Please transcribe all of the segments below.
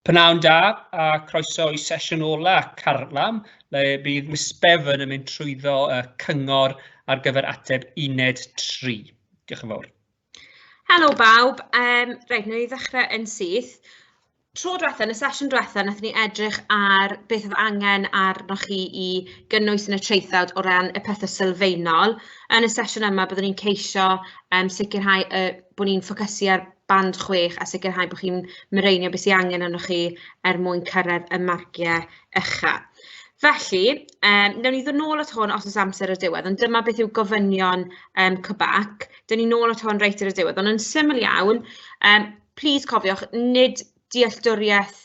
Pnawn da a croeso i sesiwn ola Carlam, le bydd Miss Bevan yn mynd trwyddo y cyngor ar gyfer ateb uned 3. Diolch yn fawr. Helo bawb, um, reit, wnawn ni ddechrau yn syth. Tro diwetha, yn y sesiwn diwetha, wnaethon ni edrych ar beth oedd angen arnoch chi i gynnwys yn y traethawd o ran y pethau sylfaenol. Yn y sesiwn yma, byddwn ni'n ceisio um, sicrhau uh, bod ni'n ffocysu ar band 6 a sicrhau bod chi'n mireinio beth sydd angen arnoch chi er mwyn cyrraedd y marciau ucha. Felly, um, wnawn ni ddod nôl at hwn os oes amser ar diwedd, ond dyma beth yw gofynion um, Quebec. Dyn ni nôl at hwn reit ar y diwedd, ond yn syml iawn, um, please cofiwch, nid dealltwriaeth,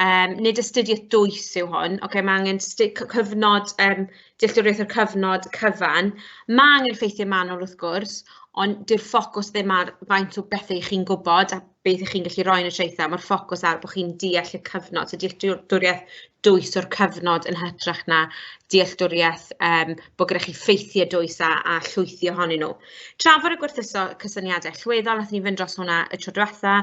um, nid astudiaeth dwys yw hwn. Okay, mae angen cyfnod, um, dealltwriaeth o'r cyfnod cyfan. Mae angen ffeithiau manwl wrth gwrs, ond dyw'r ffocws ddim ar faint o bethau chi'n gwybod a beth ych chi'n gallu rhoi yn y traethau, mae'r ffocws ar bod chi'n deall y cyfnod, so dealltwriaeth dwys o'r cyfnod yn hytrach na dealltwriaeth um, bod gyda chi ffeithiau dwys a, a llwythi ohonyn nhw. Trafod y gwerthuso cysyniadau allweddol, nath ni fynd dros hwnna y tro diwetha,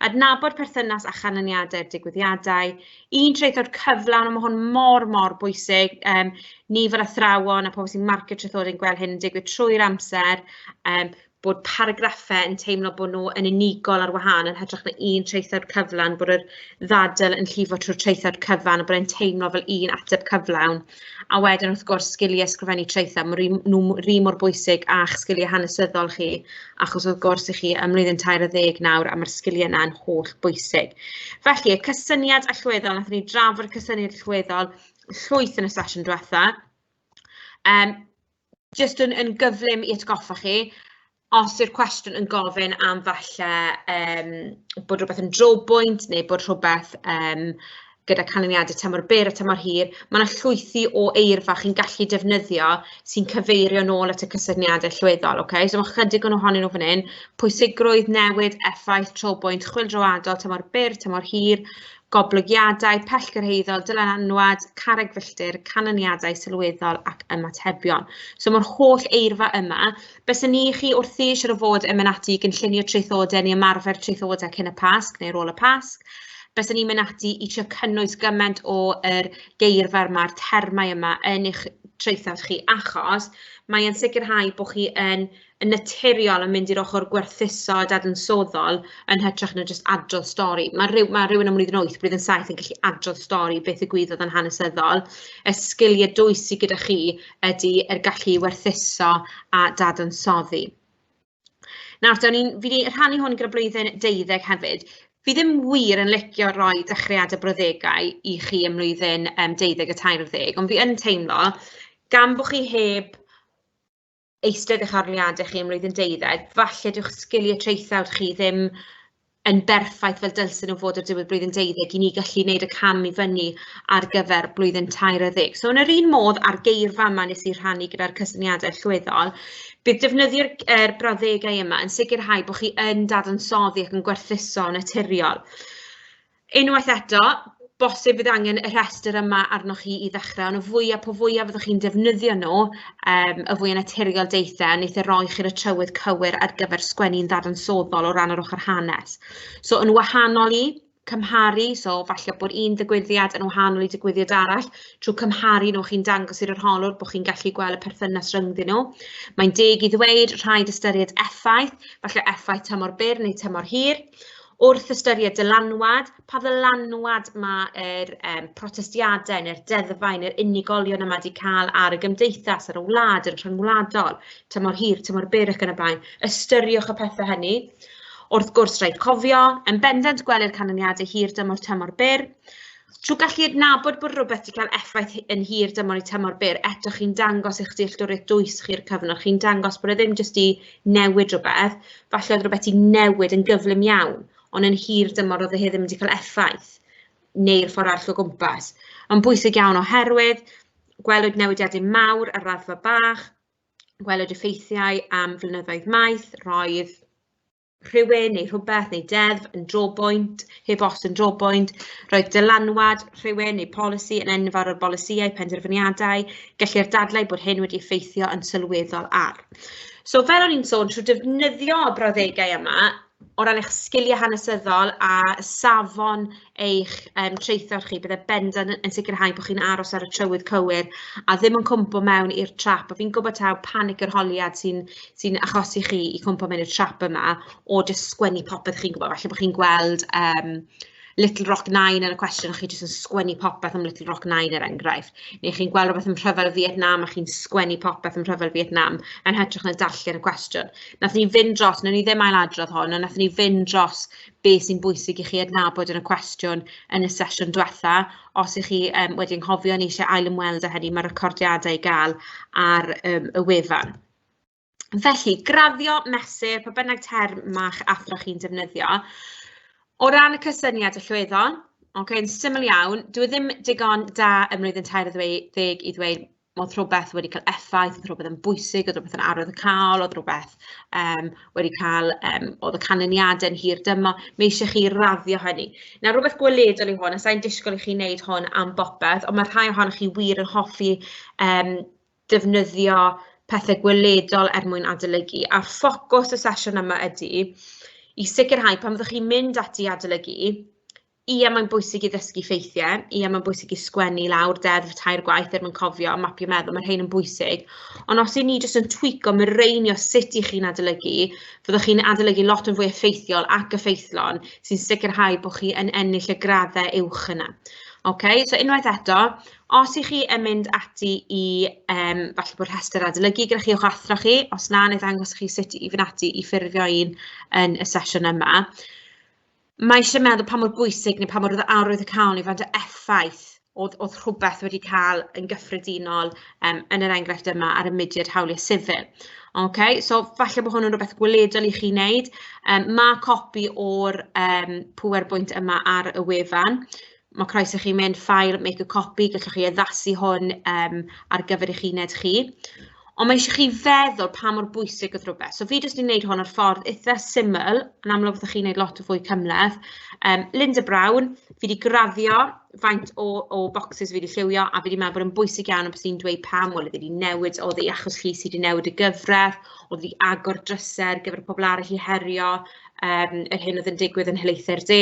adnabod perthynas a chanlyniadau'r digwyddiadau, un traethawd cyflawn, a mae hwn mor, mor bwysig, um, ni fel athrawon a pobl sy'n marcio traethodau yn gweld hyn yn digwydd trwy'r amser, um, bod paragraffau yn teimlo bod nhw yn unigol ar wahân yn hytrach na un traethawd cyflawn, bod yr ddadl yn llifo trwy'r traethawd cyfan a bod e'n teimlo fel un ateb cyflawn. A wedyn, wrth gwrs, sgiliau ysgrifennu traethau, mae nhw rhi mor bwysig â'ch sgiliau hanesyddol chi, achos wrth gwrs i chi ym mlwyddyn 30 nawr a mae'r sgiliau yna yn holl bwysig. Felly, y cysyniad allweddol, nathon ni drafod y cysyniad allweddol llwyth yn y sesiwn diwetha. Um, just yn, yn gyflym i atgoffa chi, os yw'r cwestiwn yn gofyn am falle um, bod rhywbeth yn drobwynt neu bod rhywbeth um, gyda canlyniadau tymor byr a tymor hir, mae yna llwythi o eirfa chi'n gallu defnyddio sy'n cyfeirio nôl at y cysyniadau allweddol. Okay? So mae chydig o'n ohonyn nhw fan hyn. Pwysigrwydd, newid, effaith, trobwynt, chwyldroadol, tymor byr, tymor hir, goblygiadau, pellgyrhaeddol, dylanwad, carreg filltir, canlyniadau sylweddol ac ymatebion. So mae'r holl eirfa yma, bysen ni chi wrthi siŵr o fod yn mynd ati i gynllunio traethodau neu ymarfer traethodau cyn y Pasg neu ar ôl y Pasg. Bysen ni'n mynd ati i trio cynnwys gymaint o yr geirfa yma'r termau yma yn eich traethawd chi, achos mae e'n sicrhau bod chi yn yn naturiol yn mynd i'r ochr gwerthuso a dadansoddol yn hytrach na jyst adrodd stori. Mae, rhyw, mae rhywun ym mlwyddyn 8, blwyddyn 7 yn gallu adrodd stori beth ddigwyddodd yn hanesyddol. Y sgiliau dwys sydd gyda chi ydy yr gallu i werthuso a dadansoddi. Nawr, da ni'n, fi wedi rhannu hwn gyda blwyddyn 12 hefyd. Fi ddim wir yn licio rhoi dechreuadau brawddegau i chi ym mlwyddyn um, 12 a 13, ond fi yn teimlo, gan bod chi heb eistedd eich arholiadau chi ym mlwyddyn deuddeg, falle dyw'ch sgiliau traethawd chi ddim yn berffaith fel dylsen nhw fod ar diwedd blwyddyn deuddeg i ni gallu gwneud y cam i fyny ar gyfer blwyddyn 13. So yn yr un modd â'r geirfa yma nes i rhannu gyda'r cysyniadau allweddol, bydd defnyddio'r er brawddegau yma yn sicrhau bod chi yn dadansoddi ac yn gwerthuso naturiol. Unwaith eto, bosib fydd angen y rhestr yma arnoch chi i ddechrau, ond y fwyaf, po fwyaf fyddwch chi'n defnyddio nhw, um, y fwyaf naturiol deitha, a wneith e roi chi'r y trywydd cywir ar gyfer sgwennu'n ddadansoddol o ran yr ochr hanes. So, yn wahanol i cymharu, so falle bod un ddigwyddiad yn wahanol i digwyddiad arall, trwy cymharu nhw chi'n dangos i'r arholwr bod chi'n gallu gweld y perthynas rhyngddyn nhw. Mae'n deg i ddweud rhaid ystyried effaith, falle effaith tymor byr neu tymor hir. Wrth ystyried dylanwad, pa ddylanwad mae'r um, protestiadau neu'r deddfau neu'r unigolion yma wedi cael ar y gymdeithas, ar y wlad, yn rhyngwladol, tymor hir, tymor byr ac yn y blaen. Ystyriwch y pethau hynny. Wrth gwrs, rhaid cofio, yn bendant gwelir canlyniadau hir dymor, tymor byr. Trwy gallu adnabod bod rhywbeth wedi cael effaith yn hir dymor i tymor byr, eto chi'n dangos eich dealltwriaeth dwys chi'r cyfnod, chi'n dangos bod e ddim jyst i newid rhywbeth, falle oedd rhywbeth i newid yn gyflym iawn, ond yn hir dymor oedd e ddim wedi cael effaith, neu'r ffordd arall o gwmpas. Mae'n bwysig iawn oherwydd gwelwyd newidiadau mawr ar raddfa bach, gwelwyd effeithiau am flynyddoedd maith, roedd rhywun neu rhywbeth neu deddf yn drobwynt, heb os yn drobwynt, roedd dylanwad rhywun neu polisi yn enfawr ar bolisïau, penderfyniadau, gellir dadlau bod hyn wedi effeithio yn sylweddol ar. So fel o'n i'n sôn, trwy defnyddio y brawddegau yma, O ran eich sgiliau hanesyddol a safon eich traethawd chi, bydde bendant yn sicrhau bod chi'n aros ar y trywydd cywir a ddim yn cwmpo mewn i'r trap. A fi'n gwybod taw panig yr holiad sy'n sy achosi chi i cwmpo mewn i'r trap yma o jyst sgwennu popeth chi'n gwybod. Falle bod chi'n gweld Little Rock Nine yn y cwestiwn a chi jyst yn sgwennu popeth am Little Rock Nine er enghraifft. Neu chi'n gweld rhywbeth am rhyfel Vietnam a chi'n sgwennu popeth am rhyfel Vietnam yn hytrach na darllen y cwestiwn. Nathon ni fynd dros, wnawn ni ddim ailadrodd hwn, ond nathon ni fynd dros beth sy'n bwysig i chi adnabod yn y cwestiwn yn y sesiwn diwetha. Os ych chi wedi anghofio neu eisiau ail-ymweld â hynny, mae recordiadau i gael ar y wefan. Felly, graddio, mesur, pa bynnag term ma'ch athro chi'n defnyddio. O ran y cysyniad allweddol, okay, yn syml iawn, dwi e ddim digon da ym mlwyddyn 30 i ddweud oedd rhywbeth wedi cael effaith, oedd rhywbeth yn bwysig, oedd rhywbeth yn arwyddocaol, oedd rhywbeth wedi cael, oedd y canlyniadau yn hir dymor. Mae eisiau chi raddio hynny. Nawr, rhywbeth gweledol yw hwn, a sa'n disgwyl i chi wneud hwn am bopeth, ond mae rhai ohonoch chi wir yn hoffi defnyddio pethau gweledol er mwyn adolygu. A ffocws y sesiwn yma ydy i sicrhau pan fyddwch chi'n mynd ati i adolygu, ie, mae'n bwysig i ddysgu ffeithiau, ie, mae'n bwysig i sgwennu lawr deddf tair gwaith er mwyn cofio a mapio meddwl, mae rhain yn bwysig. Ond os 'y ni jyst yn tweako, mireinio sut 'y chi'n adolygu, fyddwch chi'n adolygu lot yn fwy effeithiol ac effeithlon, sy'n sicrhau bod chi yn ennill y graddau uwch yna. OK, so unwaith eto, os 'y chi yn mynd ati i, falle bod rhestr adolygu gyda chi o'ch athro chi, os na, wna i ddangos i chi sut i fynd ati i ffurfio un yn y sesiwn yma. Mae eisiau meddwl pa mor bwysig neu pa mor arwyddocaol neu faint o effaith oedd rhywbeth wedi cael yn gyffredinol yn yr enghraifft yma ar y mudiad hawliau sifil. Okay, so falle bod hwn yn rhywbeth gweledol i chi wneud. Mae copi o'r PowerPoint yma ar y wefan. Mae croeso i chi mynd File, Make a Copy, gallwch chi addasu hwn ar gyfer eich uned chi. Ond mae eisiau chi feddwl pa mor bwysig oedd rhywbeth. So fi jyst yn gwneud hwn ar ffordd eitha syml, yn amlwg fyddwch chi'n gwneud lot o fwy cymhleth. Linda Brown, fi wedi graddio faint o boxes fi wedi lliwio, a fi wedi meddwl bod yn bwysig iawn bys i'n dweud pam, wel, oedd wedi newid, oedd ei achos llys wedi newid y gyfraith, oedd wedi agor drysau ar gyfer pobl arall i herio yr hyn oedd yn digwydd yn Helaethau'r De,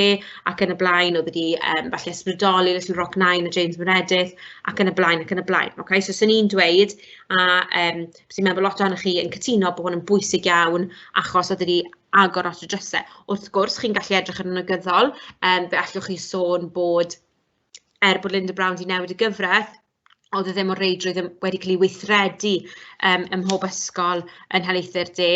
ac yn y blaen, oedd wedi falle ysbrydoli Little Rock Nine a James Meredith, ac yn y blaen, ac yn y blaen. Okay? So, swn i'n dweud, a sy'n meddwl bod lot ohonoch chi yn cytuno bod hwn yn bwysig iawn, achos oedd wedi agor lot o drysau. Wrth gwrs, chi'n gallu edrych ar yn negyddol, fe allwch chi sôn bod, er bod Linda Brown wedi newid y gyfraith, oedd e ddim o reidrwydd wedi cael ei weithredu ym mhob ysgol yn Nhaleithiau'r De,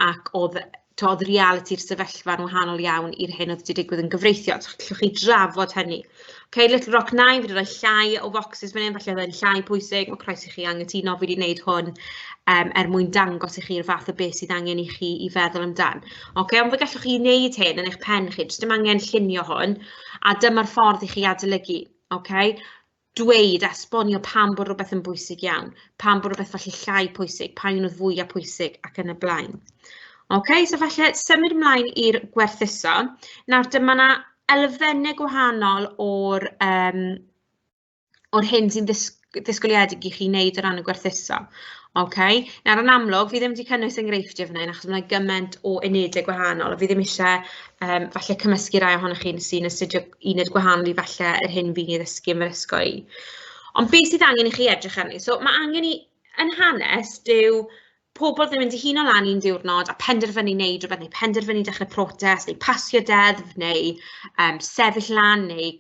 ac oedd, oedd realiti'r sefyllfa'n wahanol iawn i'r hyn oedd wedi digwydd yn gyfreithiol. So, allwch chi drafod hynny. Okay, Little Rock Nine, fi wedi rhoi llai o foxes fan hyn, falle oedd e'n llai pwysig, mae croeso i chi angytuno, fi wedi gwneud hwn er mwyn dangos i chi'r fath o beth sydd angen i chi i feddwl amdan. Okay, ond fe gallwch chi wneud hyn yn eich pen chi, jyst dim angen llunio hwn, a dyma'r ffordd i chi adolygu. Okay? Dweud a esbonio pam bod rhywbeth yn bwysig iawn, pam bod rhywbeth falle llai pwysig, pa un oedd fwyaf pwysig ac yn y blaen. OK, so falle symud ymlaen i'r gwerthuso. Nawr dyma na elfennau gwahanol o'r hyn sy'n ddisgwyliedig i chi wneud o ran y gwerthuso. OK, nawr yn amlwg, fi ddim wedi cynnwys enghreifftiau fan hyn achos mae yna gymaint o unedau gwahanol a fi ddim eisiau falle cymysgu rai ohonoch chi sy'n astudio uned gwahanol i falle yr hyn fi'n ei ddysgu yn yr ysgol i. Ond beth sydd angen i chi edrych arni? So mae angen i, yn hanes, dyw pobl ddim yn dihuno lan un diwrnod a penderfynu wneud rhywbeth, neu penderfynu dechrau protest, neu pasio deddf, neu sefyll lan, neu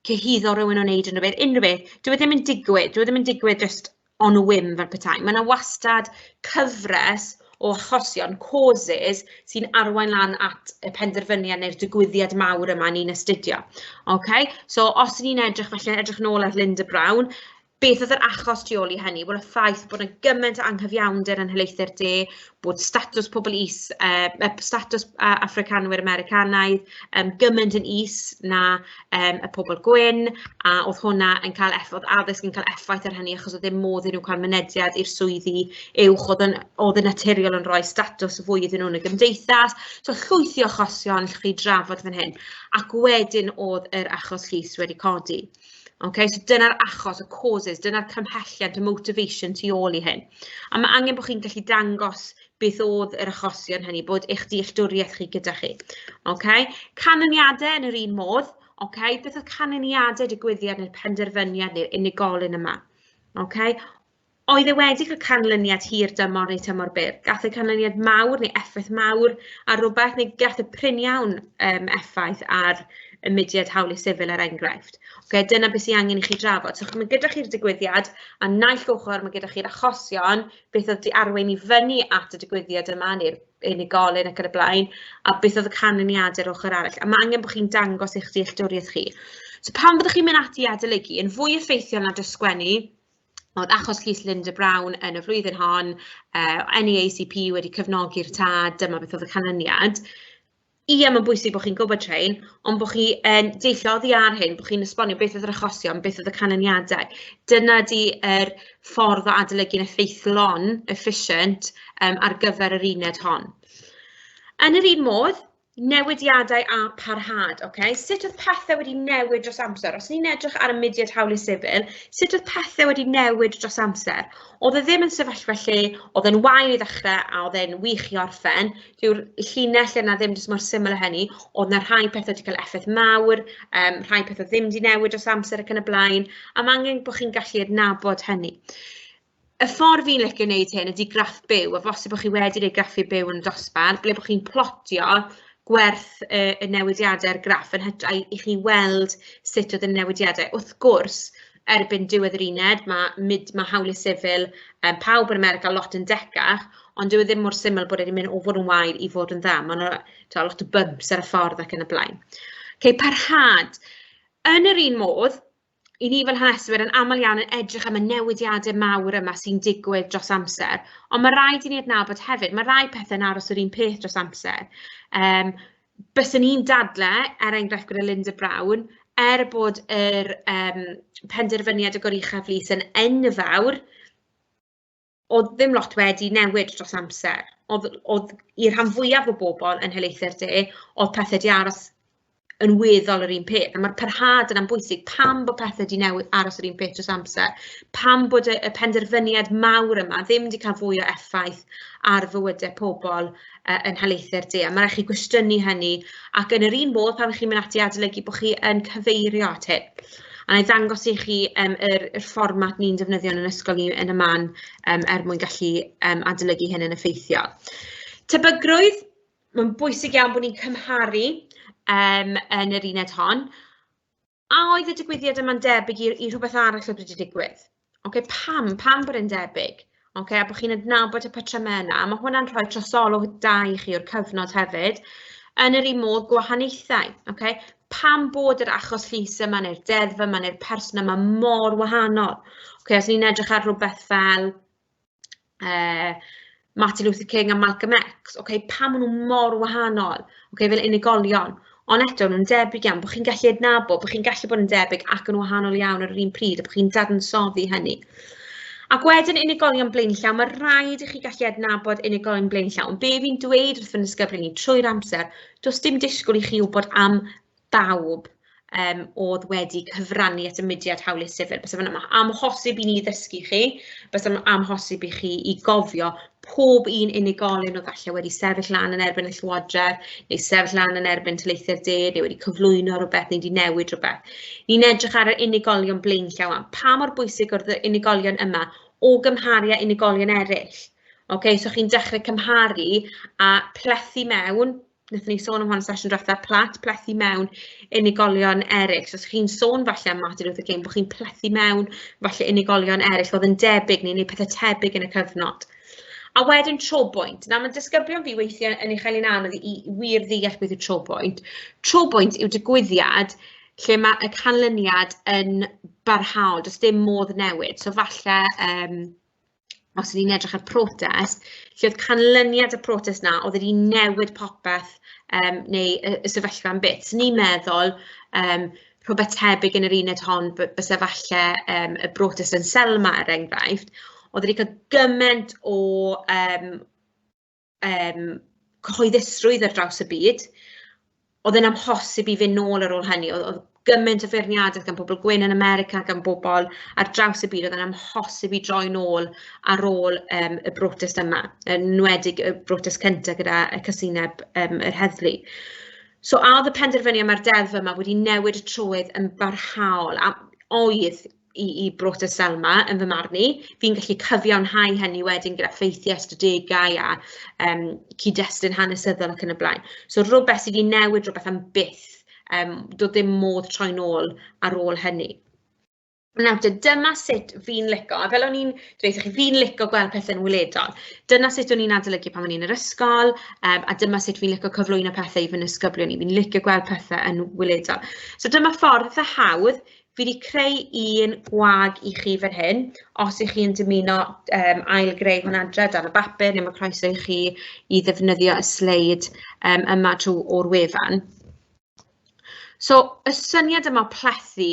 cyhuddo rhywun o wneud unrhyw beth, unrhyw beth. Dyw e ddim yn digwydd, dyw e ddim yn digwydd just on a whim fel petai. Mae yna wastad cyfres o achosion, causes, sy'n arwain lan at y penderfyniad neu'r digwyddiad mawr yma ni'n astudio. Okay? So os ni'n edrych, falle edrych nôl ar Linda Brown, beth oedd yr achos tu ôl i hynny? Wel, y ffaith bod yna gymaint o anghyfiawnder yn Nhaleithiau'r De, bod statws pobl is, statws Affricanwyr Americanaidd gymaint yn is na y pobl gwyn, a oedd hwnna yn cael oedd addysg yn cael effaith ar hynny achos oedd ddim modd iddyn nhw cael mynediad i'r swyddi uwch oedd yn, oedd yn naturiol yn rhoi statws fwy iddyn nhw yn y gymdeithas. So llwythi o achosion allwch chi drafod fan hyn. Ac wedyn oedd yr achos llys wedi codi. Okay, so dyna'r achos, y causes, dyna'r cymhelliant, y motivation tu ôl i hyn. A mae angen bod chi'n gallu dangos beth oedd yr achosion hynny, bod eich dealltwriaeth chi gyda chi. Okay? Canlyniadau yn yr un modd, okay? Beth oedd canlyniadau digwyddiad neu'r penderfyniad neu'r unigolyn yma? Okay? Oedd e wedi cael canlyniad hir dymor neu tymor byr? Gath e canlyniad mawr neu effaith mawr ar rywbeth, neu gath e prin iawn effaith ar y mudiad hawliau sifil er enghraifft? Okay, dyna beth sy'n angen i chi drafod. So mae gyda chi'r digwyddiad, a naill ochr mae gyda chi'r achosion, beth oedd wedi arwain i fyny at y digwyddiad yma, neu'r unigolyn ac yn y blaen, a beth oedd y canlyniadau ar ochr arall. A mae angen bod chi'n dangos eich dealltwriaeth chi. So pan fyddwch chi'n mynd ati i adolygu, yn fwy effeithiol na jyst sgwennu, oedd achos llys Linda Brown yn y flwyddyn hon, NAACP wedi cefnogi'r tad, dyma beth oedd y canlyniad. Ie, mae'n bwysig bod chi'n gwybod rhain, ond bod chi yn deillio oddi ar hyn, bod chi'n esbonio beth oedd yr achosion, beth oedd y canlyniadau. Dyna di yr ffordd o adolygu'n effeithlon, efficient, ar gyfer yr uned hon. Yn yr un modd, newidiadau a parhad, ocê? Sut oedd pethau wedi newid dros amser? Os ni'n edrych ar y mudiad hawliau sifil, sut oedd pethau wedi newid dros amser? Oedd e ddim yn sefyllfa lle oedd e'n wael i ddechrau a oedd e'n wych i orffen. Dyw'r llinell yna ddim jyst mor syml â hynny. Oedd 'na rhai pethau wedi cael effaith mawr, rhai pethau ddim wedi newid dros amser ac yn y blaen, a ma' angen bod chi'n gallu adnabod hynny. Y ffordd fi'n licio wneud hyn ydy graff byw, a bosib bod chi wedi gwneud graffiau byw yn y dosbarth, ble bod chi'n plotio gwerth y newidiadau ar graff yn hytrach i chi weld sut oedd y newidiadau. Wrth gwrs, erbyn diwedd yr uned, mae hawliau sifil pawb yn America lot yn decach, ond dyw e ddim mor syml bod e wedi mynd o fod yn wael i fod yn dda. Mae yna lot o bumps ar y ffordd ac yn y blaen. Okay, parhad. Yn yr un modd, i ni fel haneswyr yn aml iawn yn edrych am y newidiadau mawr yma sy'n digwydd dros amser, ond mae rhaid i ni adnabod hefyd, mae rai pethau'n aros yr un peth dros amser. Byswn i'n dadle, er enghraifft gyda Linda Brown, er bod yr penderfyniad y Goruchaf Lys yn enfawr, oedd ddim lot wedi newid dros amser. Oedd i'r rhan fwyaf o bobl yn Helaethu'r De, oedd pethau 'di aros yn weddol yr un peth. A mae'r parhad yna'n bwysig. Pam bod pethau 'di newid, aros yr un peth dros amser? Pam bod y penderfyniad mawr yma ddim wedi cael fwy o effaith ar fywydau pobl yn Helaethu'r De? A mae rhaid chi gwestiynu hynny, ac yn yr un modd, pan chi'n mynd ati i adolygu, bod chi yn cyfeirio at hyn. A wna i ddangos i chi yr fformat ni'n defnyddio yn ysgol ni yn y man er mwyn gallu adolygu hyn yn effeithiol. Tebygrwydd, mae'n bwysig iawn bod ni'n cymharu yn yr uned hon. A oedd y digwyddiad yma'n debyg i rhywbeth arall oedd wedi digwydd? Ocê, pam? Pam bod e'n debyg? Ocê, a bod chi'n adnabod y patrymau yna. A mae hwnna'n rhoi trosolwg da i chi o'r cyfnod hefyd. Yn yr un modd, gwahaniaethau. Ocê, pam bod yr achos llys yma neu'r deddf yma neu'r person yma mor wahanol? Ocê, os ni'n edrych ar rhywbeth fel Martin Luther King a Malcolm X, ocê, pam maen nhw mor wahanol, ocê, fel unigolion, ond eto nhw'n debyg iawn, bod chi'n gallu adnabod, bod chi'n gallu bod yn debyg ac yn wahanol iawn ar yr un pryd, a bod chi'n dadansoddi hynny. Ac wedyn unigolion blaenllaw, mae rhaid i chi gallu adnabod unigolion blaenllaw, ond be fi'n dweud wrth fy nisgyblion i trwy'r amser, does dim disgwyl i chi wybod am bawb oedd wedi cyfrannu at y mudiad hawliau sifil. Bysa fe'n amhosib i ni ddysgu chi, bysa fe'n amhosib i chi i gofio pob un unigolyn oedd falle wedi sefyll lan yn erbyn y Llywodraeth, neu sefyll lan yn erbyn Taleithiau'r De, neu wedi cyflwyno rhywbeth, neu wedi newid rhywbeth. Ni'n edrych ar yr unigolion blaenllaw am pa mor bwysig oedd yr unigolion yma o gymharu â unigolion eraill. Okay, so chi'n dechrau cymharu a plethu mewn, wnaethon ni sôn am hwn sesiwn diwetha, plat, plethu mewn unigolion eraill. So, os chi'n sôn falle am Martin Luther King, bod chi'n plethu mewn falle unigolion eraill oedd yn debyg neu wneud pethau tebyg yn y cyfnod. A wedyn trobwynt. Nawr, mae disgyblion fi weithiau yn ei chael hi'n anodd i wir ddeall beth yw trobwynt. Trobwynt yw digwyddiad lle mae y canlyniad yn barhaol, does dim modd newid. So falle, os ni'n edrych ar protest, lle oedd canlyniad y protest 'na, oedd wedi newid popeth neu y sefyllfa am byth. So ni'n meddwl rhywbeth tebyg yn yr uned hon, byse falle y brotest yn Selma, er enghraifft, oedd wedi cael gymaint o cyhoeddusrwydd ar draws y byd, oedd e'n amhosib i fynd nôl ar ôl hynny, oedd gymaint o feirniadaeth gan bobl gwyn yn America, gan bobl ar draws y byd, oedd yn amhosib i droi nôl ar ôl y brotest yma, yn enwedig y brotest cyntaf gyda y casineb yr heddlu. So a oedd y penderfyniad mae'r deddf yma wedi newid y trywydd yn barhaol, a oedd i brotest Selma yn fy marn i. Fi'n gallu cyfiawnhau hynny wedyn gyda ffeithiau, ystadegau a cyd-destun hanesyddol ac yn y blaen. So rhywbeth sydd wedi newid rhywbeth am byth, doedd ddim modd troi nôl ar ôl hynny. Nawr te, dyma sut fi'n lico, a fel o'n i'n dweud chi, fi'n lico gweld pethau'n weledol. Dyna sut o'n i'n adolygu pan o'n i'n yr ysgol, a dyma sut fi'n lico cyflwyno pethau i fy nisgyblion i. Fi'n licio gweld pethau yn weledol. So dyma ffordd eitha hawdd, fi wedi creu un gwag i chi fan hyn. Os ych chi'n dymuno ail-greu hwn adre dan y bapur, neu mae croeso i chi i ddefnyddio y sleid yma trwy o'r wefan. So, y syniad yma o plethu,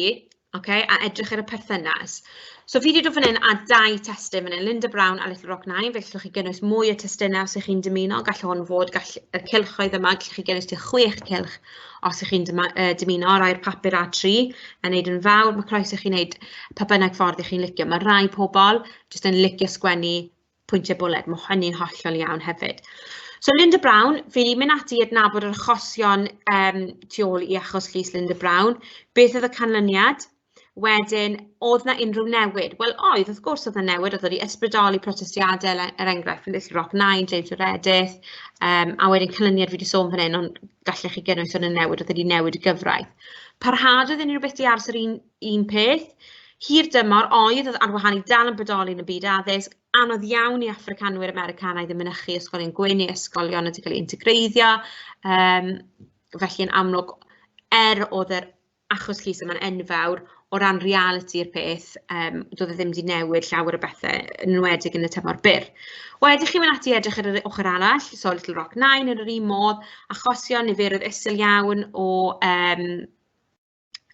okay, a edrych ar y perthynas. So, fi wedi dod fan hyn â dau testun fan hyn, Linda Brown a Little Rock Nine. Fe allwch chi gynnwys mwy o testunau os ych chi'n dymuno. Gall hwn fod, gall y cylchoedd yma, gallwch chi gynnwys tua 6 cylch os ych chi'n dymuno, rhai'r papur A3 a wneud yn fawr. Mae croeso i chi wneud pa bynnag ffordd ych chi'n licio. Mae rai pobl jyst yn licio sgwennu pwyntiau bwled, mae hynny'n hollol iawn hefyd. So Linda Brown, fi wedi mynd ati i adnabod yr achosion tu ôl i achos llys Linda Brown. Beth oedd y canlyniad? Wedyn, oedd na unrhyw newid? Wel, oedd, wrth gwrs oedd na newid, oedd wedi ysbrydoli protestiadau, er enghraifft, Little Rock Nine, James Meredith, a wedyn canlyniad fi wedi sôn fan hyn, ond gallech chi gynnwys yn y newid, oedd wedi newid y gyfraith. Parhad oedd unrhyw beth di aros yr un peth. Hir dymor oedd, oedd ar wahân i dal yn bodoli yn y byd addysg, anodd iawn i Affricanwyr Americanaidd yn mynychu ysgolion gwyn neu ysgolion wedi cael eu integreiddio. Felly yn amlwg, oedd yr achos llys yma'n enfawr, o ran realiti'r peth, doedd e ddim wedi newid llawer o bethau, yn enwedig yn y tymor byr. Wedyn chi'n mynd ati i edrych ar yr ochr arall, so Little Rock Nine yn yr un modd, achosion niferoedd isel iawn o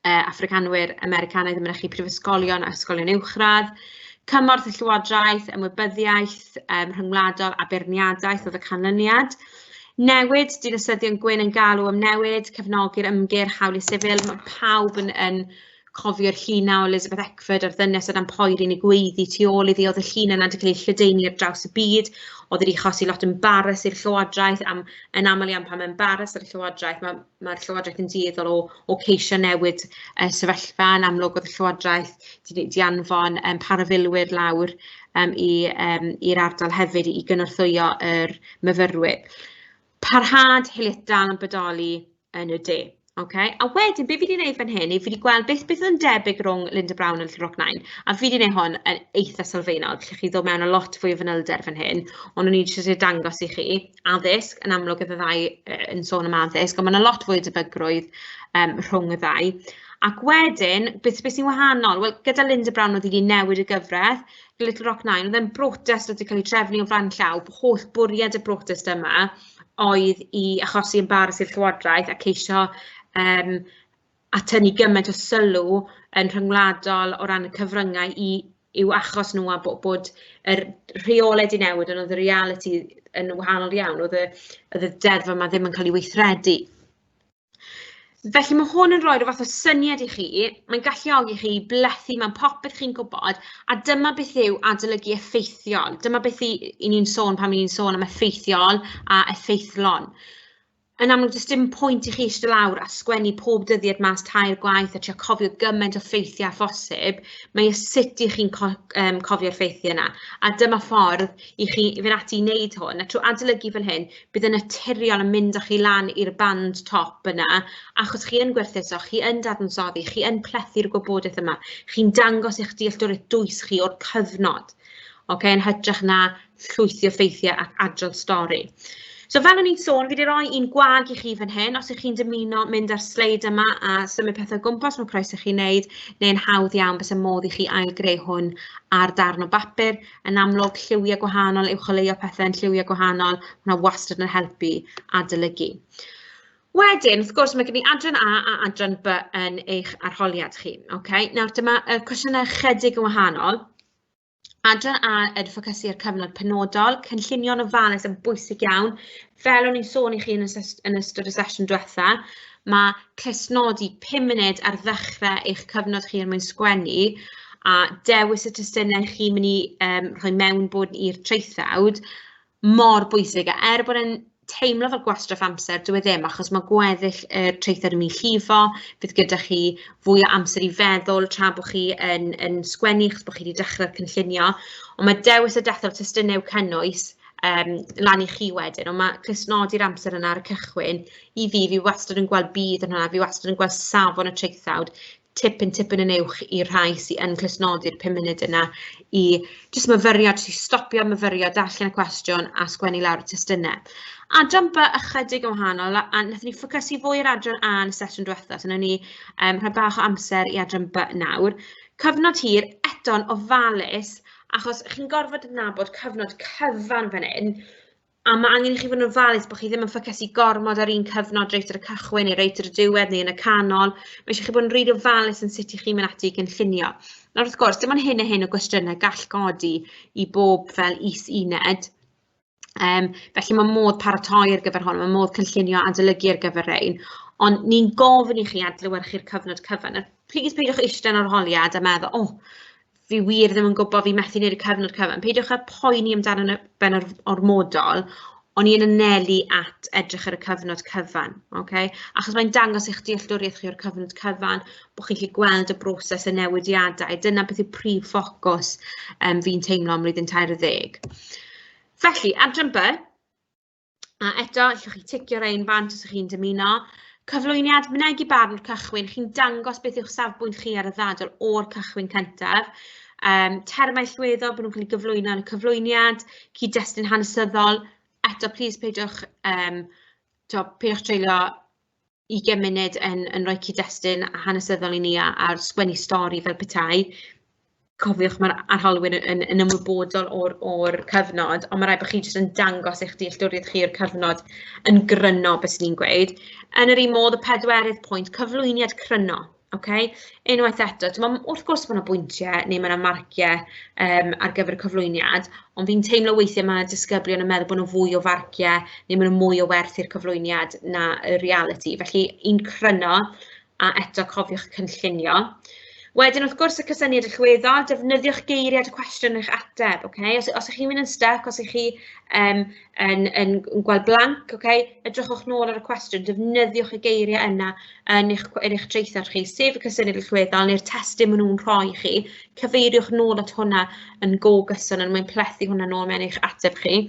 Affricanwyr Americanaidd yn mynychu prifysgolion a ysgolion uwchradd, cymorth y llywodraeth, ymwybyddiaeth rhyngwladol a beirniadaeth oedd y canlyniad. Newid, dinasyddion gwyn yn galw am newid, cefnogi'r ymgyrch hawliau sifil, mae pawb yn cofio'r llun o Elizabeth Eckford a'r ddynes oedd yn poeri neu gweiddi tu ôl iddi, oedd y llun yna wedi cael ei lledaenu ar draws y byd, oedd wedi achosi lot embarrass i'r llywodraeth, am, yn aml iawn pan mae embarrass ar y llywodraeth, mae'r llywodraeth yn dueddol o ceisio newid y sefyllfa. Yn amlwg oedd y llywodraeth wedi anfon parafilwyr lawr i'r ardal hefyd i gynorthwyo yr myfyrwyr. Parhad hiliaeth dal yn bodoli yn y de. Okay? A wedyn, be fi wedi gwneud fan hyn, yw fi wedi gweld beth oedd yn debyg rhwng Linda Brown a Little Rock Nine, a fi wedi gwneud hwn yn eitha sylfaenol, gallwch chi ddod mewn â lot fwy o fanylder fan hyn, ond o'n i eisiau dangos i chi addysg, yn amlwg oedd y ddau yn sôn am addysg, ond mae yna lot fwy o debygrwydd rhwng y ddau. Ac wedyn, beth sy'n wahanol? Wel, gyda Linda Brown oedd wedi newid y gyfraith, Little Rock Nine, oedd e'n brotest oedd wedi cael ei trefnu o flaen llaw, holl bwriad y brotest yma oedd i achosi embarrass i'r llywodraeth a ceisio atynnu gymaint o sylw yn rhyngwladol o ran y cyfryngau i'w achos nhw, a bod yr rheolau wedi newid, ond oedd y realiti yn wahanol iawn, oedd y deddf yma ddim yn cael ei weithredu. Felly mae hwn yn rhoi rhyw fath o syniad i chi, mae'n galluogi chi blethu mewn popeth chi'n gwybod, a dyma beth yw adolygu effeithiol. Dyma beth i ni'n sôn pan ni'n sôn am effeithiol a effeithlon. Yn amlwg, does dim pwynt i chi eistedd lawr a sgwennu pob dyddiad mas 3 gwaith a trio cofio gymaint o ffeithiau â phosib. Mae e sut i chi'n cofio'r ffeithiau yna. A dyma ffordd i chi fynd ati i wneud hwn. A trwy adolygu fel hyn, bydd yn naturiol yn mynd â chi lan i'r band top yna, achos chi yn gwerthuso, chi yn dadansoddi, chi yn plethu'r gwybodaeth yma, chi'n dangos eich dealltwriaeth dwys chi o'r cyfnod, okay, yn hytrach na llwythi o ffeithiau ac adrodd stori. So fel o'n i'n sôn, fi wedi rhoi un gwag i chi fan hyn. Os ych chi'n dymuno mynd ar sleid yma a symud pethau o gwmpas, mae croeso i chi wneud, neu'n hawdd iawn bysa modd i chi ail-greu hwn ar darn o bapur. Yn amlwg, lliwiau gwahanol, uwcholeuo pethau yn lliwiau gwahanol, mae hwnna wastad yn helpu adolygu. Wedyn, wrth gwrs, mae gen i adran A a adran B yn eich arholiad chi. Okay? Nawr, dyma y cwestiynau chydig yn wahanol. Adran A yn ffocysu ar cyfnod penodol, cynllunio'n ofalus yn bwysig iawn. Fel o'n i'n sôn i chi yn ystod y sesiwn diwetha, Mae clustnodi 5 munud ar ddechrau eich cyfnod chi er mwyn sgwennu a dewis y testunau chi'n mynd i rhoi mewn bod i'r traethawd mor bwysig. A er bod e'n teimlo fel gwastraff amser, dyw e ddim, achos mae gweddill y traethawd yn mynd i llifo, fydd gyda chi fwy o amser i feddwl tra bod chi yn sgwennu, achos bod chi wedi dechrau'r cynllunio. Ond mae dewis a dethol testunau i'w cynnwys lan i chi wedyn, ond mae clustnodi'r amser yna ar y cychwyn, i fi, fi wastad yn gweld budd yn hwnna, fi wastad yn gweld safon y traethawd tipyn yn uwch i'r rhai sydd yn clustnodi'r 5 munud yna i jyst myfyrio, jyst i stopio myfyrio, darllen y cwestiwn a sgwennu lawr y testunau. Adran B ychydig yn wahanol, a wnaethon ni ffocysu fwy ar adran A yn y sesiwn diwetha, so wnawn ni rhoi bach o amser i adran B nawr. Cyfnod hir, eto'n ofalus, achos chi'n gorfod adnabod cyfnod cyfan fan hyn, a mae angen i chi fod yn ofalus bod chi ddim yn ffocysu gormod ar un cyfnod reit ar y cychwyn neu reit ar y diwedd neu yn y canol. Mae eisiau chi bod yn rili ofalus yn sut i chi'n mynd ati i gynllunio. Nawr wrth gwrs, dim ond hyn a hyn o gwestiynau gall godi i bob fel is-uned. Felly mae modd paratoi ar gyfer hwn, mae modd cynllunio adolygu ar gyfer rhein, ond ni'n gofyn i chi adlewyrchu'r cyfnod cyfan. A plis peidiwch eistedd yn arholiad a meddwl, o, fi wir ddim yn gwybod, fi methu wneud y cyfnod cyfan. Peidiwch â poeni amdano fe'n ormodol, ond ni'n anelu at edrych ar y cyfnod cyfan, okay? Achos mae'n dangos eich dealltwriaeth chi o'r cyfnod cyfan, bod chi'n gallu gweld y broses y newidiadau. Dyna beth yw prif ffocws fi'n teimlo am blwyddyn 30. Felly, adran B, a eto, allwch chi ticio rein bant os ych chi'n dymuno. Cyflwyniad, mynegi barn o'r cychwyn, chi'n dangos beth yw'ch safbwynt chi ar y ddadl o'r cychwyn cyntaf. Termau allweddol, bod nhw'n cael eu gyflwyno yn y cyflwyniad, cyd-destun hanesyddol. Eto, plis peidiwch, peidiwch treulio 20 munud yn rhoi cyd-destun hanesyddol i ni a sgwennu stori fel petai. Cofiwch, mae'r arholwyr yn ymwybodol o'r cyfnod, ond mae rhaid bod chi jyst yn dangos eich dealltwriaeth chi o'r cyfnod yn gryno, beth sy'n ni'n gweud. Yn yr un modd, y pedwerydd pwynt, cyflwyniad cryno. Okay? Unwaith eto, wrth gwrs mae yna bwyntiau neu mae yna marciau ar gyfer y cyflwyniad, ond fi'n teimlo weithiau mae disgyblion yn meddwl bod nhw fwy o farciau neu maen nhw mwy o werth i'r cyflwyniad na y realiti. Felly, un cryno, a eto cofiwch cynllunio. Wedyn, wrth gwrs, y cysyniad allweddol, defnyddiwch geiriad y cwestiwn eich ateb, okay? Os ych chi'n mynd yn stuck, os ych chi yn gweld blank, okay? Edrychwch nôl ar y cwestiwn, defnyddiwch y geiriau yna yn eich traethawd chi, sef y cysyniad allweddol neu'r testun maen nhw'n rhoi chi, cyfeiriwch nôl at hwnna yn go gyson yn mwyn plethu hwnna nôl mewn eich ateb chi,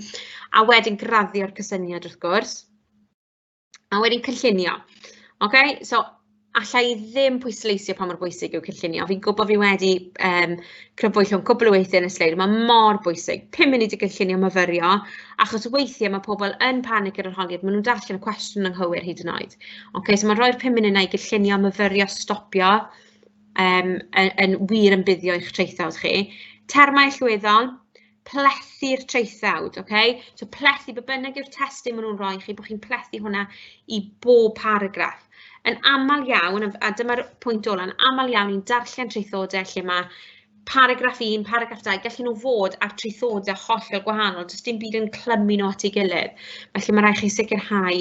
a wedyn graddio'r cysyniad wrth gwrs. A wedyn cynllunio. Okay? So, alla i ddim pwysleisio pa mor bwysig yw cynllunio. Fi'n gwybod fi wedi crybwyll hwn cwbl o weithiau yn y sleid. Mae mor bwysig. 5 munud i gynllunio myfyrio, achos weithiau mae pobl yn panic yr arholiad, maen nhw'n darllen y cwestiwn anghywir hyd yn oed. Okay, so mae'n rhoi'r 5 munud yna i gynllunio, myfyrio, stopio, yn wir yn buddio i'ch traethawd chi. Termau allweddol, plethu'r traethawd, okay? So plethu, be bynnag yw'r testun maen nhw'n rhoi chi, bod chi'n plethu hwnna i bob paragraff. Yn aml iawn, a dyma'r pwynt ola, yn aml iawn ni'n darllen traethodau lle mae paragraff 1, paragraff 2, gallen nhw fod ar traethodau hollol gwahanol, does dim byd yn clymu nhw at ei gilydd. Felly mae rhaid chi sicrhau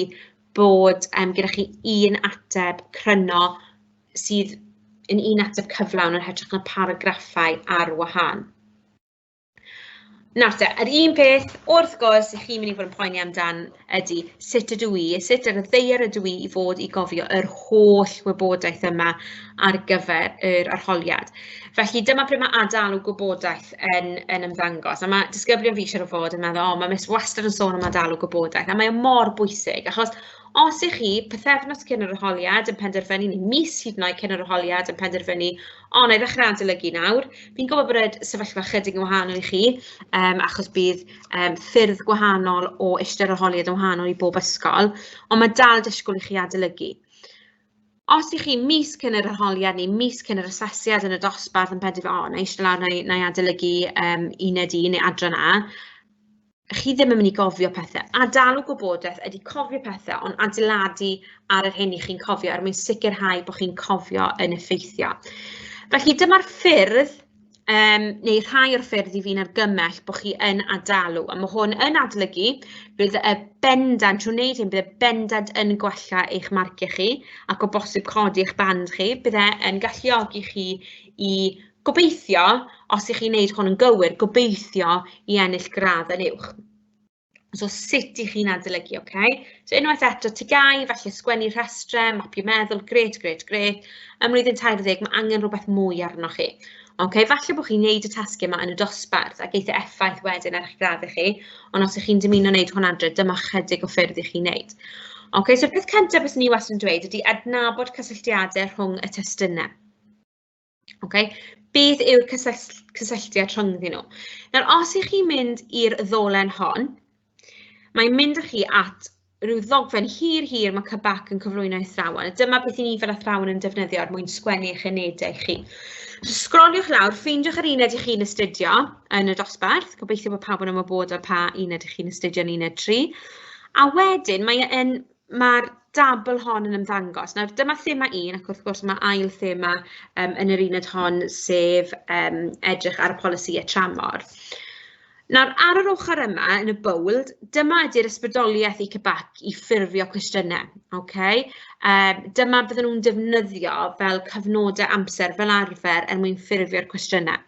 bod gyda chi un ateb cryno sydd yn un ateb cyflawn yn hytrach na paragraffau ar wahân. Nawr te, yr un peth, wrth gwrs, i chi'n mynd i fod yn poeni amdan ydy sut ydw i, sut ar y ddaear ydw i i fod i gofio yr holl wybodaeth yma ar gyfer yr arholiad. Felly dyma pryd mae adalw gwybodaeth yn ymddangos. A mae disgyblion fi siŵr o fod yn meddwl, o, mae Miss wastad yn sôn am adalw gwybodaeth, a mae o mor bwysig, achos os ych chi pythefnos cyn yr arholiad yn penderfynu, neu mis hyd yn oed cyn yr arholiad yn penderfynu, o, na i ddechrau adolygu nawr. Fi'n gwybod bod y sefyllfa chydig yn wahanol i chi, achos bydd ffyrdd gwahanol o eistedd arholiad yn wahanol i bob ysgol, ond mae dal disgwyl i chi adolygu. Os ych chi mis cyn yr arholiad neu mis cyn yr asesiad yn y dosbarth yn penderfynu, o, na i eistedd lawr, na i adolygu uned 1 neu adran A, chi ddim yn mynd i gofio pethau. Adalw gwybodaeth ydy cofio pethau, ond adeiladu ar yr hyn i chi'n cofio er mwyn sicrhau bod chi'n cofio yn effeithio. Felly dyma'r ffyrdd neu rhai o'r ffyrdd i fi'n argymell bod chi yn adalw. A mae hwn yn adolygu, bydd y bendant, trwy wneud hyn, bydd y bendant yn gwella eich marciau chi ac o bosib codi eich band chi. Bydd e yn galluogi chi i gobeithio, os ych chi'n wneud hwn yn gywir, gobeithio i ennill gradd yn uwch. So sut 'y chi'n adolygu, ocê? So unwaith eto, TGAU, falle sgwennu rhestrau, mapio meddwl, grêt, grêt, grêt. Ym mlwyddyn 30, mae angen rhywbeth mwy arnoch chi. Ocê, falle bod chi'n wneud y tasgau yma yn y dosbarth a geith e effaith wedyn ar eich graddau chi, ond os ych chi'n dymuno wneud hwn adre, dyma chydig o ffyrdd i chi wneud. Ocê, so'r peth cyntaf byswn i wastad yn dweud ydy adnabod cysylltiadau rhwng y testunau. Okay? Beth yw'r cysylltiad rhyngddyn nhw? Nawr, os ych chi'n mynd i'r ddolen hon, mae'n mynd â chi at rhyw ddogfen hir hir mae CBAC yn cyflwyno i athrawon. A dyma beth i ni fel athrawon yn defnyddio er mwyn sgwennu eich unedau chi. So, sgroliwch lawr, ffeindiwch yr uned i chi'n astudio yn y dosbarth. Gobeithio bod pawb yn ymwybodol pa uned i chi'n astudio yn uned 3. A wedyn, mae yn mae'r dabl hon yn ymddangos. Nawr, dyma thema un, ac wrth gwrs mae ail thema yn yr uned hon, sef edrych ar y polisïau tramor. Nawr, ar yr ochr yma, yn y bold, dyma ydy'r ysbrydoliaeth i CBAC i ffurfio cwestiynau. Okay? Dyma bydden nhw'n defnyddio fel cyfnodau amser fel arfer er mwyn ffurfio'r cwestiynau.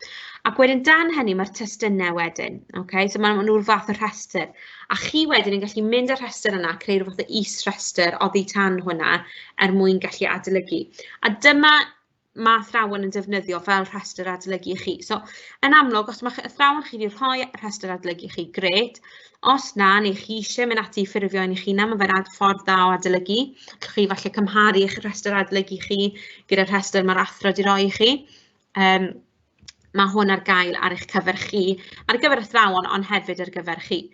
Ac wedyn dan hynny mae'r testunau wedyn. Okay? So maen nhw'r fath o rhestr. A chi wedyn yn gallu mynd â'r rhestr yna, creu rhyw fath o is-rhestr oddi tan hwnna er mwyn gallu adolygu. A dyma mae athrawon yn defnyddio fel rhestr adolygu i chi. So, yn amlwg, os mae athrawon chi wedi rhoi rhestr adolygu i chi, grêt. Os na, neu chi eisiau mynd ati i ffurfio un i chi na, mae fe'n ffordd dda o adolygu. Allwch chi falle cymharu eich rhestr adolygu chi gyda'r rhestr mae'r athro wedi rhoi i chi. Mae hwn ar gael ar eich cyfer chi, ar gyfer athrawon, ond hefyd ar gyfer chi.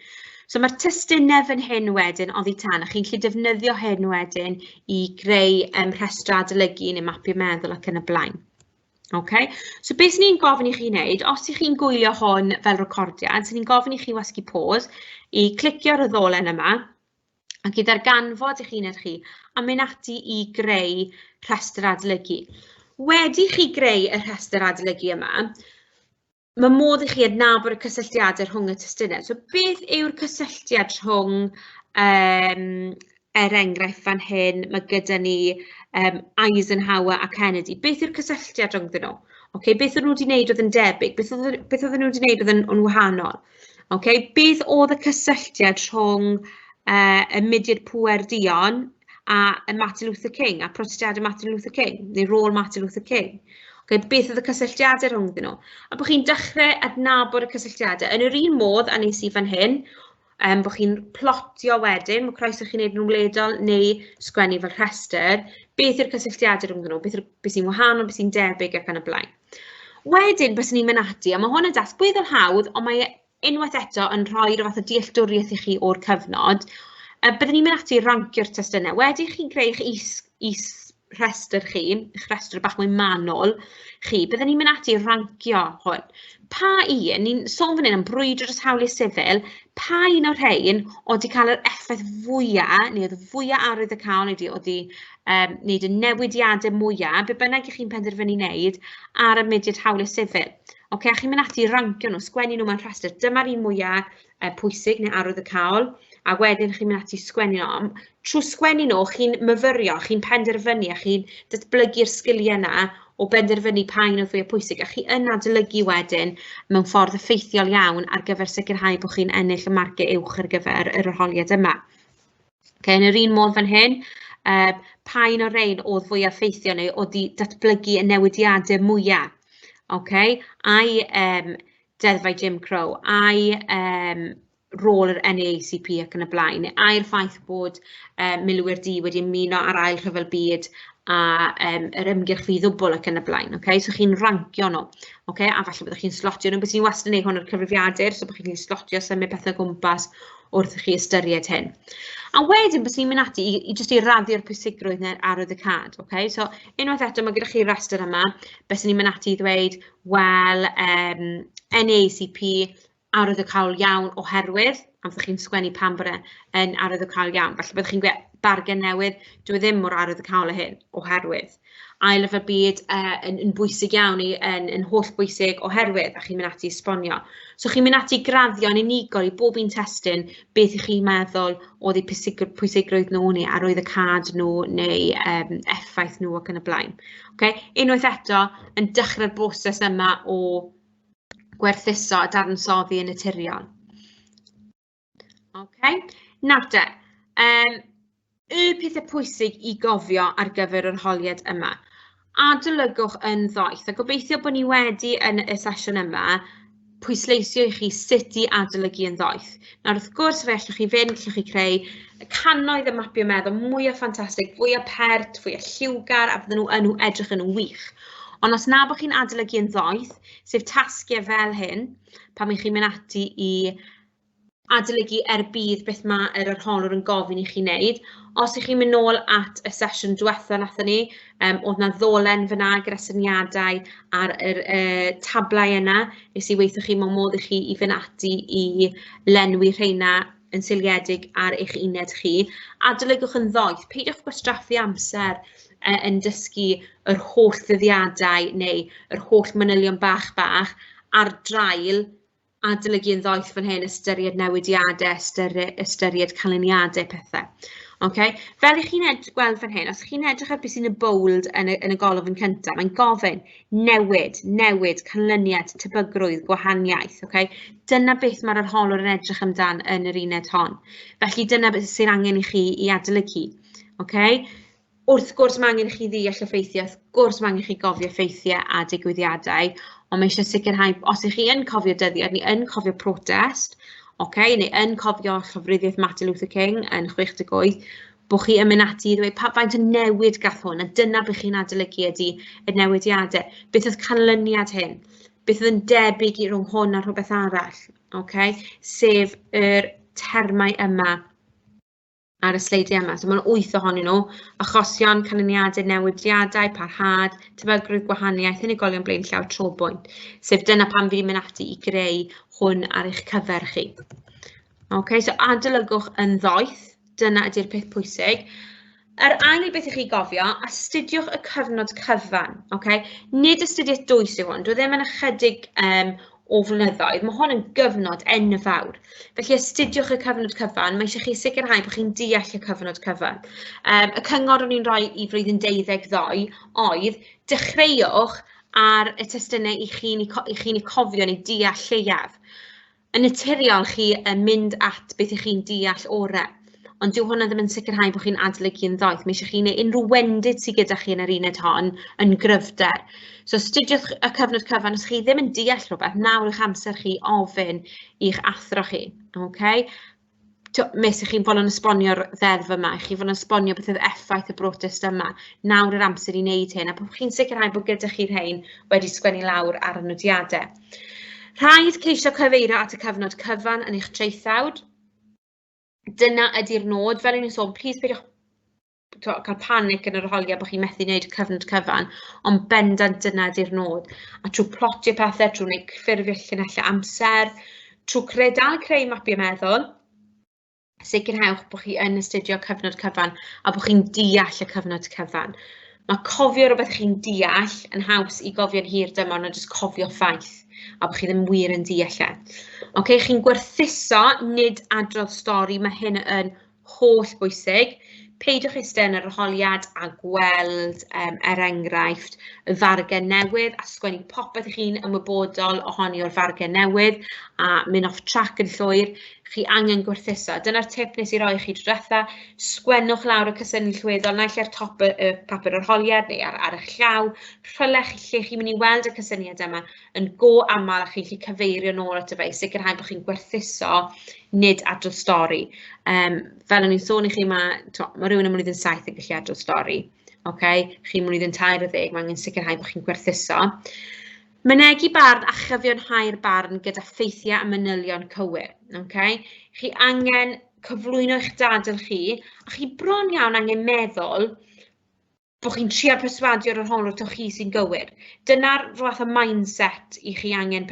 So mae'r testunau fan hyn wedyn oddi tan, a chi'n gallu defnyddio hyn wedyn i greu rhestr adolygu neu mapio meddwl ac yn y blaen. Okay? So beth ni'n gofyn i chi wneud, os ych chi'n gwylio hwn fel recordiad, so ni'n gofyn i chi wasgu pause, i clicio ar y ddolen yma, ac i ddarganfod eich uned chi a mynd ati i greu rhestr adolygu. Wedi chi greu y rhestr adolygu yma, mae modd i chi adnabod y cysylltiadau rhwng y testunau. So beth yw'r cysylltiad rhwng, er enghraifft fan hyn, mae gyda ni Eisenhower a Kennedy. Beth yw'r cysylltiad rhyngddyn nhw? Okay, beth oedden nhw wedi wneud oedd yn debyg? Beth oedden nhw wedi wneud oedd yn wahanol? Okay, beth oedd y cysylltiad rhwng y mudiad pŵer duon a Martin Luther King, a protestiadau Martin Luther King, neu rôl Martin Luther King? Okay, beth oedd y cysylltiadau rhyngddyn nhw? A bod chi'n dechrau adnabod y cysylltiadau. Yn yr un modd a nes i fan hyn, bod chi'n plotio wedyn, mae croeso chi wneud yn wledol neu sgwennu fel rhestr, beth yw'r cysylltiadau rhyngddyn nhw, beth sy'n wahanol, beth sy'n debyg ac yn y blaen. Wedyn, byswn i'n mynd ati, a mae hwn yn dasg weddol hawdd, ond mae e unwaith eto yn rhoi rhyw fath o dealltwriaeth i chi o'r cyfnod. Byddwn i'n mynd ati i rancio'r testunau. Wedi i chi greu eich is-rhestr chi, eich rhestr bach mwy manwl chi, byddwn i'n mynd ati i rancio hwn. Pa un, ni'n sôn fan hyn am brwydro dros hawliau sifil, pa un o'r rhain oedd wedi cael yr effaith fwyaf, neu oedd fwyaf arwyddocaol, neu oedd wedi wneud y newidiadau mwyaf, be bynnag ych chi'n penderfynu wneud ar y mudiad hawliau sifil. Ocê, a chi'n mynd ati i rancio nhw, sgwennu nhw mewn rhestr. Dyma'r un mwyaf pwysig neu arwyddocaol, a wedyn chi'n mynd ati i sgwennu nhw. Trwy sgwennu nhw, chi'n myfyrio, chi'n penderfynu a chi'n datblygu'r sgiliau yna o benderfynu pa un oedd fwyaf pwysig, a chi yn adolygu wedyn mewn ffordd effeithiol iawn ar gyfer sicrhau bod chi'n ennill y marciau uwch ar gyfer yr arholiad yma. Okay, yn yr un modd fan hyn, pa un o'r rhain oedd fwyaf effeithiol neu oedd wedi datblygu y newidiadau mwyaf? Okay, ai deddfau Jim Crow, ai rôl yr NAACP ac yn y blaen, neu ai'r ffaith bod milwyr du wedi ymuno â'r Ail Rhyfel Byd a yr ymgyrch ddi-ddwbl ac yn y blaen. Okay? So chi'n rancio nhw, okay? A falle byddwch chi'n slotio nhw. Beth ni'n wastad yn gwneud hwn ar cyfrifiadur, so bod chi'n gallu slotio, symud pethau o gwmpas wrth i chi ystyried hyn. A wedyn, bys ni'n mynd ati i jyst i raddio'r pwysigrwydd neu'r arwyddocâd. Okay? So, unwaith eto, mae gyda chi restr yma, bys ni'n mynd ati i ddweud, wel, NAACP, arwyddocaol iawn oherwydd. A fyddwch chi'n sgwennu pam bod e yn arwyddocaol iawn. Falle byddwch chi'n gweud bargen newydd, dyw e ddim mor arwyddocaol â hyn, oherwydd. Ail Ryfel Byd yn bwysig iawn i, yn holl bwysig oherwydd, a chi'n mynd ati i esbonio. So chi'n mynd ati i graddio yn unigol i bob un testun beth y'ch chi'n meddwl oedd eu pwysigrwydd nhw neu arwyddocâd nhw neu effaith nhw ac yn y blaen. Okay? Unwaith eto, yn dechrau'r broses yma o gwerthuso a dadansoddi yn naturiol. Okay. Nawr te, y pethau pwysig i gofio ar gyfer yr holiad yma. Adolygwch yn ddoeth, a gobeithio bod ni wedi yn y sesiwn yma pwysleisio i chi sut i adolygu yn ddoeth. Nawr wrth gwrs, fe allwch chi fynd, allwch chi creu cannoedd o mapio meddwl mwyaf ffantastig, fwyaf pert, fwyaf lliwgar, a fydden nhw yn edrych yn wych. Ond os na bod chi'n adolygu yn ddoeth, sef tasgiau fel hyn, pan mae chi'n mynd ati i adolygu er budd beth mae yr arholwr yn gofyn i chi wneud. Os ych chi'n mynd nôl at y sesiwn diwetha nathon ni, oedd 'na ddolen fan'na gyda syniadau ar yr tablau yna. Nes i weithio chi mewn modd i chi i fynd ati i lenwi rheina yn seiliedig ar eich uned chi. Adolygwch yn ddoeth, peidiwch gwastraffu amser yn dysgu yr holl ddyddiadau neu yr holl manylion bach bach ar draul adolygu yn ddoeth fan hyn, ystyried newidiadau, ystyried canlyniadau pethau. Okay? Fel ych chi'n gweld fan hyn, os chi'n edrych ar beth sy'n y bold yn y golofn cyntaf, mae'n gofyn newid, newid, canlyniad, tebygrwydd, gwahaniaeth. Okay? Dyna beth mae'r arholwr yn edrych amdan yn yr uned hon. Felly dyna beth sy'n angen i chi i adolygu. Okay? Wrth gwrs mae angen i chi ddeall y ffeithiau, wrth gwrs mae angen i chi gofio ffeithiau a digwyddiadau, ond mae eisiau sicrhau, os ych chi yn cofio dyddiad neu yn cofio protest, okay, neu yn cofio llofruddiaeth Martin Luther King yn 68, bod chi yn mynd ati i ddweud pa faint o newid gath hwn, a dyna beth chi'n adolygu ydy y newidiadau. Beth oedd canlyniad hyn? Beth oedd yn debyg i rhwng hwn a rhywbeth arall? Okay? Sef yr termau yma ar y sleidiau yma. So mae'n 8 ohonyn nhw. Achosion, canlyniadau, newidiadau, parhad, tebygrwydd, gwahaniaeth, unigolion blaenllaw, trobwynt. Sef dyna pam fi wedi mynd ati i greu hwn ar eich cyfer chi. OK, so adolygwch yn ddoeth. Dyna ydy'r peth pwysig. Yr ail beth i chi gofio, astudiwch y cyfnod cyfan. Okay? Nid astudiaeth dwys yw hwn. Dwi ddim yn ychydig o flynyddoedd. Mae hwn yn gyfnod enfawr. Felly astudiwch y cyfnod cyfan, mae eisiau chi sicrhau bod chi'n deall y cyfnod cyfan. Y cyngor o'n i'n rhoi i flwyddyn 12 ddoe oedd dechreuwch ar y testunau i chi'n eu cofio neu deall lleiaf. Yn naturiol chi yn mynd at beth ych chi'n deall orau, ond dyw hwnna ddim yn sicrhau bod chi'n adolygu yn ddoeth. Mae eisiau chi wneud unrhyw wendid sydd gyda chi yn yr uned hon yn gryfder. So astudiwch y cyfnod cyfan, os chi ddim yn deall rhywbeth, nawr yw'ch amser chi ofyn i'ch athro chi. Okay? Mes i chi'n fodlon esbonio'r ddeddf yma, i chi fodlon esbonio beth oedd effaith y brotest yma. Nawr yr amser i wneud hyn, a bod chi'n sicrhau bod gyda chi'r rhain wedi sgwennu lawr ar y nodiadau. Rhaid ceisio cyfeirio at y cyfnod cyfan yn eich traethawd. Dyna ydy'r nod. Fel o'n i'n sôn, plis peidiwch cael panic yn yr arholiad bod chi'n methu wneud y cyfnod cyfan, ond bendant dyna ydy'r nod. A trwy plotio pethau, trwy wneud ffurfio llinellau amser, trwy creu, dal creu mapiau meddwl, sicrhewch bod chi yn astudio cyfnod cyfan a bod chi'n deall y cyfnod cyfan. Mae cofio rhywbeth chi'n deall yn haws i gofio'n hir dymor na jyst cofio ffaith a bod chi ddim wir yn deall e. Ok, chi'n gwerthuso, nid adrodd stori, mae hyn yn holl bwysig. Peidiwch eistedd yn yr arholiad a gweld, er enghraifft, y fargen newydd a sgwennu popeth i chi'n ymwybodol ohoni o'r fargen newydd a mynd off track yn llwyr. Chi angen gwerthuso. Dyna'r tip nes i roi i chi tro diwetha. Sgwennwch lawr y cysyniad allweddol, naill ar top y papur arholiad neu ar eich llaw. Rhywle lle chi'n mynd i weld y cysyniad yma yn go aml a chi'n gallu cyfeirio nôl ato fe i sicrhau bod chi'n gwerthuso, nid adrodd stori. Fel o'n i'n sôn i chi, mae rhywun ym mlwyddyn 7 yn gallu adrodd stori. Okay? Chi'n mlwyddyn 13, mae angen sicrhau bod chi'n gwerthuso. Mynegi barn a chyfiawnhau'r barn gyda ffeithiau a manylion cywir. Okay? Chi angen cyflwyno eich dadl chi, a chi bron iawn angen meddwl. Bod chi'n trio perswadio'r arholwr taw chi sy'n gywir. Dyna'r fath o mindset i chi angen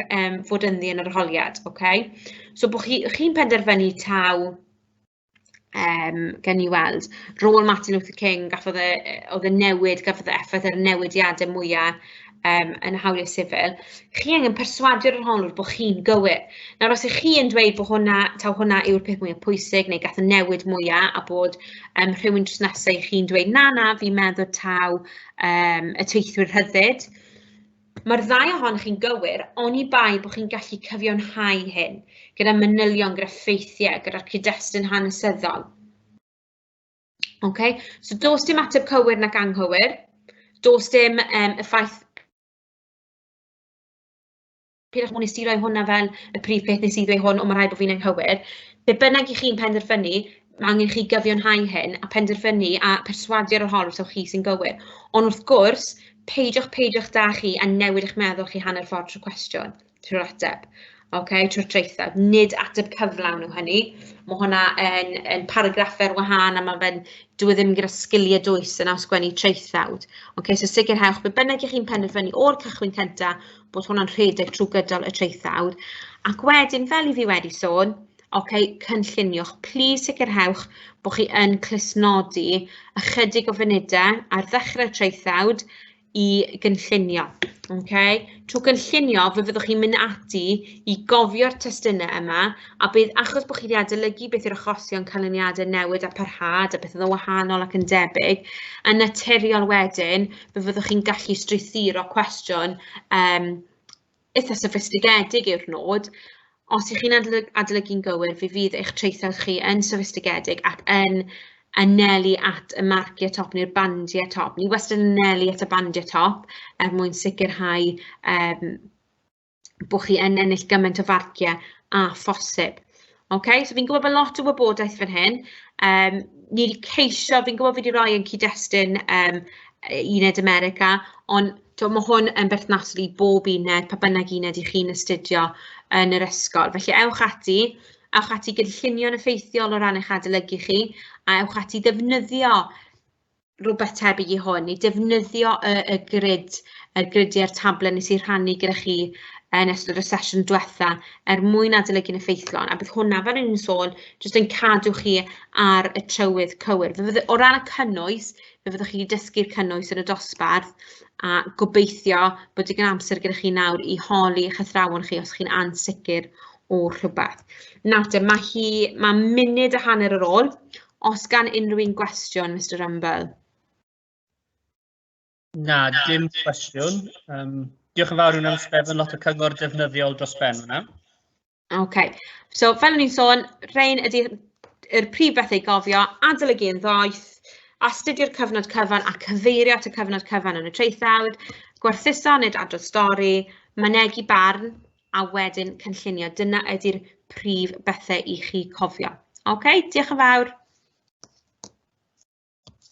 fod ynddi yn yr arholiad, ocê? So bod chi'n penderfynu taw, gen i weld, rôl Martin Luther King, gafodd e, oedd y newid, gafodd e effaith ar y newidiadau mwyaf yn hawliau sifil, chi angen perswadio'r arholwr bod chi'n gywir. Nawr, os ych chi yn dweud bod hwnna, taw hwnna yw'r peth mwyaf pwysig neu gath y newid mwyaf a bod rhywun drws nesaf i chi'n dweud na, na, fi'n meddwl taw y teithwyr rhyddid, mae'r ddau ohonoch chi'n gywir, oni bai bod chi'n gallu cyfiawnhau hyn gyda manylion, gyda ffeithiau, gyda'r cyd-destun hanesyddol. Okay? So does dim ateb cywir nac anghywir. Does dim y ffaith pidwch, nes i roi hwnna fel y prif peth, nes i ddweud hwn, ond mae rhaid bod fi'n anghywir. Be bynnag i chi'n penderfynu, mae angen chi gyfiawnhau hyn a penderfynu a perswadio'r arholwr taw chi sy'n gywir. Ond wrth gwrs, peidiwch da chi a newid eich meddwl chi hanner ffordd trwy'r cwestiwn, trwy'r ateb. Okay, trwy'r traethawd. Nid ateb cyflawn yw hynny. Mae hwnna yn paragraffau ar wahân a mae fe'n, dyw e ddim gyda sgiliau dwys yn sgwennu traethawd. Okay, so sicrhewch be bynnag i chi'n penderfynu o'r cychwyn cyntaf bod hwnna'n rhedeg trwy gydol y traethawd. Ac wedyn, fel i fi wedi sôn, okay, cynlluniwch. Please sicrhewch bod chi yn clustnodi ychydig o funudau ar ddechrau'r traethawd i gynllunio. Okay? Trwy gynllunio, fe fyddwch chi'n mynd ati i gofio'r testunau yma, a bydd, achos bod chi wedi adolygu beth yw'r achosion, canlyniadau, newid a parhad, a beth oedd yn wahanol ac yn debyg, yn naturiol wedyn, fe fyddwch chi'n gallu strwythuro cwestiwn eitha soffistigedig yw'r nod. Os ych chi'n adolygu'n gywir, fe fydd eich traethawd chi yn soffistigedig ac yn anelu at y marciau top neu'r bandiau top. Ni wastad yn anelu at y bandiau top er mwyn sicrhau bod chi yn ennill gymaint o farciau â phosib. Okay, so fi'n gwybod bod lot o wybodaeth fan hyn. Ni wedi ceisio, fi'n gwybod fi wedi rhoi yn cyd-destun Uned America, ond mae hwn yn berthnasol i bob uned, pa bynnag uned i chi'n astudio yn yr ysgol. Felly ewch ati gynllunio'n effeithiol o ran eich adolygu chi, a ewch ati ddefnyddio rhywbeth tebyg i hwn, i defnyddio y grid, y gridiau'r tablau nes i rhannu gyda chi yn ystod y sesiwn diwetha er mwyn adolygu'n effeithlon. A bydd hwnna, fel o'n i'n sôn, jyst yn cadw chi ar y trywydd cywir. Fe fydd, o ran y cynnwys, fe fyddwch chi wedi dysgu'r cynnwys yn y dosbarth a gobeithio bod digon amser gyda chi nawr i holi eich athrawon chi os chi'n ansicr o rhywbeth. Nawr te, mae munud a hanner ar ôl. Os gan unrhyw un gwestiwn, Mr Rumble? Na, dim cwestiwn. Diolch yn fawr iawn am Stefan, lot o cyngor defnyddiol dros ben hwnna. OK, so fel o'n i'n sôn, rhain ydy'r prif bethau i gofio: adolygu yn ddoeth, astudio'r cyfnod cyfan a cyfeirio at y cyfnod cyfan yn y traethawd, gwerthuso nid adrodd stori, mynegi barn, a wedyn cynllunio. Dyna ydy'r prif bethau i chi cofio. OK, diolch yn fawr.